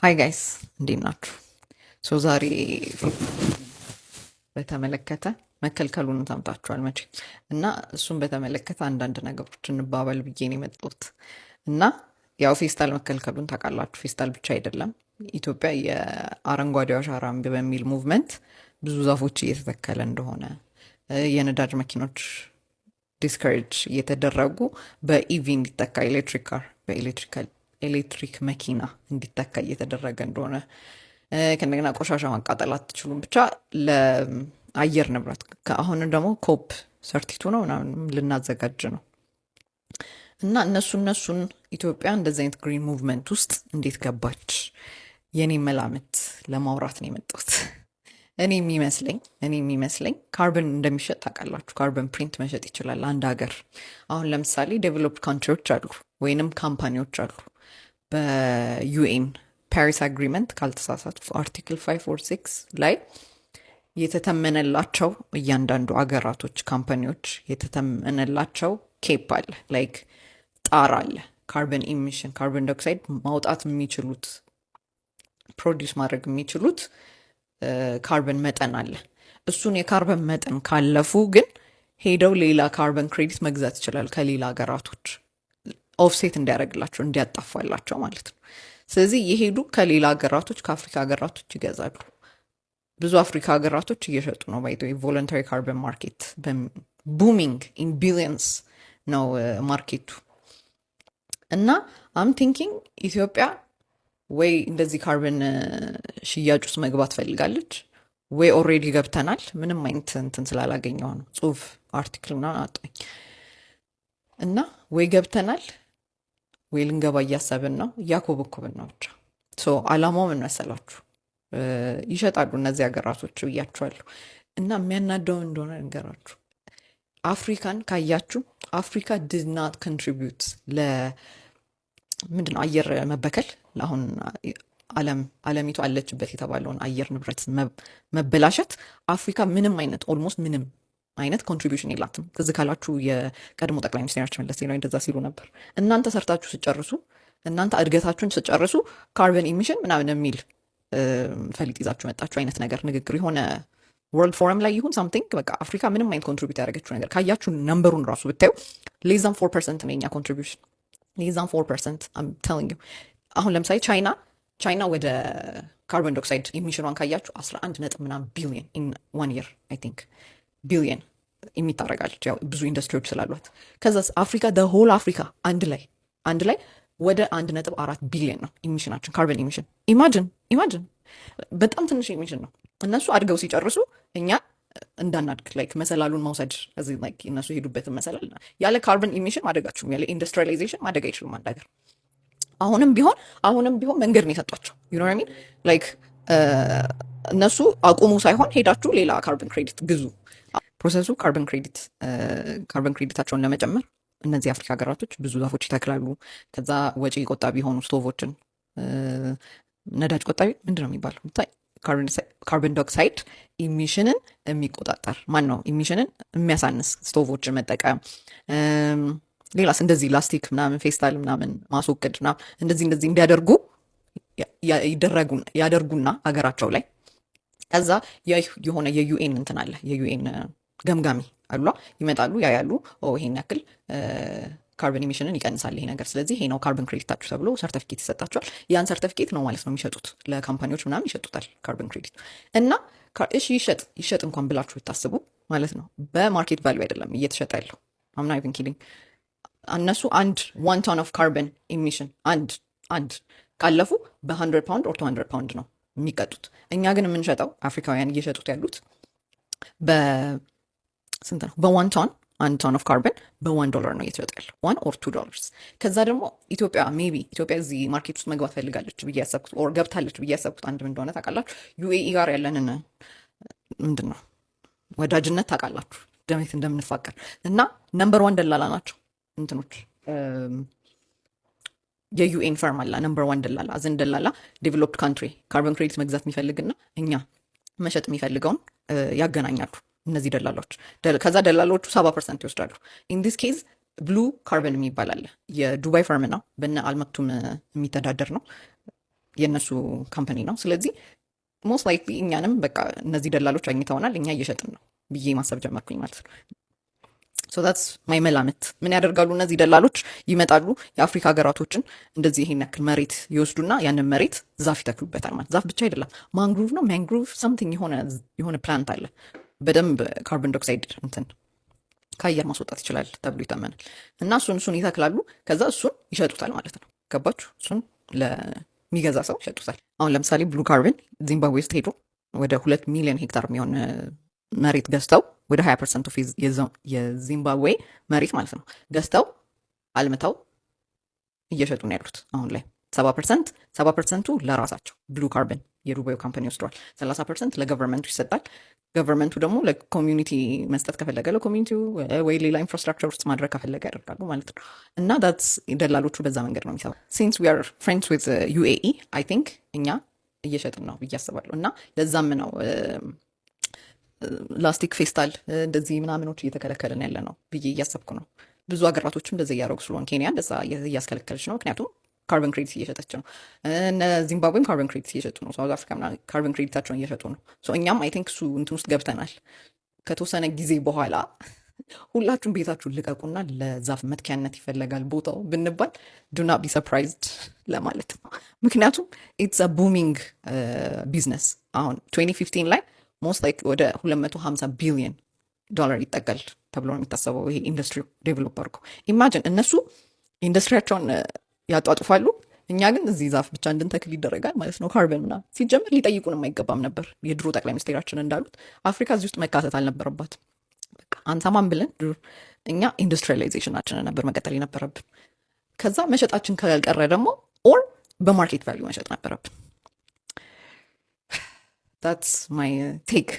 Hi guys፣ እንዴት ናችሁ? So ዛሬ በተመለከተ መከልከሉን ሰምታችኋል መቼም፣ እና እሱን በተመለከተ አንዳንድ ነገሮች እንባባል ብዬ ነው የመጣሁት። እና ያው ፌስታል መከልከሉን ታውቃላችሁ። ፌስታል ብቻ አይደለም፣ ኢትዮጵያ የአረንጓዴ አሻራ በሚል movement ብዙ ዛፎች እየተተከለ እንደሆነ፣ የነዳጅ መኪኖች discourage እየተደረጉ በ EV እንዲተካ፣ electric car፣ በ electrical ኤሌክትሪክ መኪና እንዲተካ እየተደረገ እንደሆነ፣ ከእንደገና ቆሻሻ ማቃጠል አትችሉም፣ ብቻ ለአየር ንብረት አሁን ደግሞ COP 32 ነው ምናምን ልናዘጋጅ ነው። እና እነሱን ኢትዮጵያ እንደዚህ አይነት green movement ውስጥ እንዴት ገባች? የኔ መላምት ለማውራት ነው የመጣሁት። እኔ የሚመስለኝ ካርበን እንደሚሸጥ ታውቃላችሁ። Carbon print መሸጥ ይችላል አንድ ሀገር። አሁን ለምሳሌ developed country ዎች አሉ ወይንም company ዎች አሉ። በ UN Paris Agreement ካልተሳሳትኩ article 5 or 6 ላይ የተተመነላቸው እያንዳንዱ አገራቶች company ዎች የተተመነላቸው cap አለ፣ like ጣራ አለ። Carbon emission፣ carbon dioxide ማውጣት የሚችሉት፣ produce ማድረግ የሚችሉት ካርበን መጠን አለ። እሱን የካርበን መጠን ካለፉ ግን ሄደው ሌላ carbon credit መግዛት ይችላል ከሌላ ሀገራቶች፣ offset እንዲያደርግላቸው፣ እንዲያጣፋላቸው ማለት ነው። ስለዚህ የሄዱ ከሌላ ሀገራቶች፣ ከአፍሪካ ሀገራቶች ይገዛሉ። ብዙ አፍሪካ ሀገራቶች እየሸጡ ነው። By the way, voluntary carbon market booming in billions ነው market ኡ። እና I'm thinking ኢትዮጵያ ወይ እንደዚህ ካርበን ሽያጭ ውስጥ መግባት ፈልጋለች ወይ already ገብተናል። ምንም አይነት እንትን ስላላገኘው ነው፣ ጽሁፍ article ምናምን አጣኝ። እና ወይ ገብተናል ወይ ልንገባ እያሰብን ነው፣ እያኮበኮብን ነው። ብቻ so አላማው ምን መሰላችሁ? ይሸጣሉ እነዚህ ሀገራቶች ብያችኋለሁ። እና የሚያናደው እንደሆነ ልንገራችሁ። አፍሪካን ካያችሁ አፍሪካ did not contribute ለምንድን ነው አየር መበከል፣ አሁን ዓለም ዓለሚቱ አለችበት የተባለውን አየር ንብረት መበላሸት አፍሪካ ምንም አይነት፣ almost ምንም አይነት contribution የላትም። ትዝ ካላችሁ የቀድሞ ጠቅላይ ሚኒስትራችን መለስ ዜናዊ እንደዛ ሲሉ ነበር። እናንተ ሰርታችሁ ስትጨርሱ፣ እናንተ እድገታችሁን ስትጨርሱ carbon emission ምናምን የሚል ፈሊጥ ይዛችሁ መጣችሁ አይነት ነገር ንግግር የሆነ world forum ላይ ይሁን something። በቃ አፍሪካ ምንም አይነት contribute ያደረገችው ነገር ካያችሁ number ኡን ራሱ ብታዩ less than 4% ነው የኛ contribution፣ less than 4%, I'm telling you። አሁን ለምሳሌ ቻይና ወደ carbon dioxide emission ኗን ካያችሁ 11 ነጥብ ምናምን ቢሊየን in one year, I think, ቢሊየን emit ታደርጋለች፣ ያው ብዙ ኢንዱስትሪዎች ስላሏት። ከዛ አፍሪካ፣ the whole አፍሪካ አንድ ላይ ወደ 1.4 ቢሊየን ነው emission ኣችን፣ carbon emission። Imagine፣ በጣም ትንሽ emission ነው። እነሱ አድገው ሲጨርሱ እኛ እንዳናድግ like መሰላሉን መውሰድ እዚህ like እነሱ የሄዱበትን መሰላል። ያለ carbon emission ማደግ አትችሉም። ያለ industrialization ማደግ አይችሉም አንድ ሀገር። አሁንም ቢሆን መንገድ ነው የሰጧቸው። You know what I mean? Like እነሱ አቁሙ ሳይሆን ሄዳችሁ ሌላ carbon credit ግዙ። Process ኡ carbon credit ኣቸውን ለመጨመር እነዚህ የአፍሪካ ሀገራቶች ብዙ ዛፎች ይተክላሉ። ከዛ ወጪ ቆጣቢ የሆኑ ስቶቮችን፣ ነዳጅ ቆጣቢ ምንድን ነው የሚባለው፣ carbon dioxide emission ን የሚቆጣጠር ማን ነው፣ emission ን የሚያሳንስ ስቶቮችን መጠቀም፣ ሌላስ እንደዚህ ላስቲክ ምናምን ፌስታል ምናምን ማስወገድ ምናምን እንደዚህ እንደዚህ እንዲያደርጉ ያደርጉና ሀገራቸው ላይ ከዛ የሆነ የ UN እንትን አለ፣ የ UN ገምጋሚ አሉ፣ ይመጣሉ፣ ያያሉ። ይሄን ያክል carbon emission ን ይቀንሳል ይሄ ነገር፣ ስለዚህ ይሄ ነው carbon credit ኣችሁ ተብሎ ሰርተፊኬት ይሰጣቸዋል። ያን ሰርተፊኬት ነው ማለት ነው የሚሸጡት፣ ለ company ዎች ምናምን ይሸጡታል carbon credit። እና እሺ ይሸጥ ይሸጥ እንኳን ብላችሁ ብታስቡ ማለት ነው በ market value አይደለም እየተሸጠ ያለው። I'm not even kidding። እነሱ አንድ 1 ton of carbon emission አንድ ካለፉ በ100 pound or 200 ፓውንድ ነው የሚቀጡት። እኛ ግን የምንሸጠው፣ አፍሪካውያን እየሸጡት ያሉት በስንት ነው? በ 1 ton፣ 1 ton of carbon በ $1 ነው እየተሸጠ ያለው፣ $1 or $2። ከዛ ደግሞ ኢትዮጵያ maybe ኢትዮጵያ እዚህ market ውስጥ መግባት ፈልጋለች ብዬ ያሰብኩት or ገብታለች ብዬ ያሰብኩት አንድ ምን እንደሆነ ታውቃላችሁ? UAE ጋር ያለንን ምንድን ነው ወዳጅነት ታውቃላችሁ፣ ደሜት እንደምንፋቀር። እና number one ደላላ ናቸው እንትኖች፣ የ UN firm አለ፣ number one ደላላ አዝን ደላላ፣ developed country carbon credit መግዛት የሚፈልግና እኛ መሸጥ የሚፈልገውን ያገናኛሉ እነዚህ ደላሎች። ከዛ ደላሎቹ 70% ይወስዳሉ። In this case Blue Carbon የሚባል አለ። የዱባይ firm ነው፣ በነ አልመክቱም የሚተዳደር ነው። የእነሱ company ነው። ስለዚህ most likely እኛንም በቃ እነዚህ ደላሎች አግኝተውናል፣ እኛ እየሸጥን ነው ብዬ ማሰብ ጀመርኩኝ ማለት ነው። So that's my መላምት። ምን ያደርጋሉ እነዚህ ደላሎች? ይመጣሉ፣ የአፍሪካ ሀገራቶችን እንደዚህ ይሄን ያክል መሬት ይወስዱና ያንን መሬት ዛፍ ይተክሉበታል። ማለት ዛፍ ብቻ አይደለም፣ mangrove ነው፣ mangrove something፣ የሆነ plant አለ፣ በደንብ carbon dioxide እንትን ከአየር ማስወጣት ይችላል ተብሎ ይታመናል። እና እሱን ይተክላሉ። ከዛ እሱን ይሸጡታል ማለት ነው። ገባችሁ? እሱን ለሚገዛ ሰው ይሸጡታል። አሁን ለምሳሌ Blue Carbon ዚምባብዌ ውስጥ ሄዶ ወደ 2 ሚሊዮን ሄክታር የሚሆን መሬት ገዝተው፣ ወደ 20% of የዚምባብዌ መሬት ማለት ነው፣ ገዝተው አልምተው እየሸጡ ነው ያሉት። አሁን ላይ 70% ኡ ለራሳቸው Blue Carbon የዱባዩ company ወስደዋል። 30% ለ government ኡ ይሰጣል። Government ኡ ደግሞ ለ community መስጠት ከፈለገ ለ community ው ወይ ሌላ infrastructure ውስጥ ማድረግ ከፈለገ ያደርጋሉ ማለት ነው። እና that's ደላሎቹ በዛ መንገድ ነው የሚሰራው። Since we are friends with UAE, I think እኛ እየሸጥን ነው ብዬ አስባለሁ። እና ለዛም ነው ላስቲክ ፌስታል እንደዚህ ምናምኖች እየተከለከልን ያለ ነው ብዬ እያሰብኩ ነው። ብዙ ሀገራቶችም እንደዚ እያደረጉ ስለሆን፣ ኬንያ እንደዛ እያስከለከለች ነው። ምክንያቱም carbon credit እየሸጠች ነው። እነ ዚምባብዌም carbon credit እየሸጡ ነው። South Africa carbon credit ኣቸውን እየሸጡ ነው። እኛም I think እሱ እንትን ውስጥ ገብተናል። ከተወሰነ ጊዜ በኋላ ሁላችሁም ቤታችሁን ልቀቁና ለዛፍ መትኪያነት ይፈለጋል ቦታው ብንባል do not be surprised ለማለት ነው። ምክንያቱም it's a booming business። አሁን 2015 ላይ most like ወደ 250 ቢሊዮን ዶላር ይጠጋል ተብሎ ነው የሚታሰበው ይሄ ኢንዱስትሪ develop አድርጎ። Imagine እነሱ ኢንዱስትሪያቸውን ያጧጡፋሉ፣ እኛ ግን እዚህ ዛፍ ብቻ እንድንተክል ይደረጋል ማለት ነው። ካርበን ምናምን ሲጀምር ሊጠይቁንም አይገባም ነበር። የድሮ ጠቅላይ ሚኒስቴራችን እንዳሉት አፍሪካ እዚህ ውስጥ መካተት አልነበረባትም። በቃ አንሰማም ብለን እኛ industrialization ኣችንን ነበር መቀጠል የነበረብን። ከዛ መሸጣችን ካልቀረ ደግሞ or በ market value መሸጥ ነበረብን። That's my take.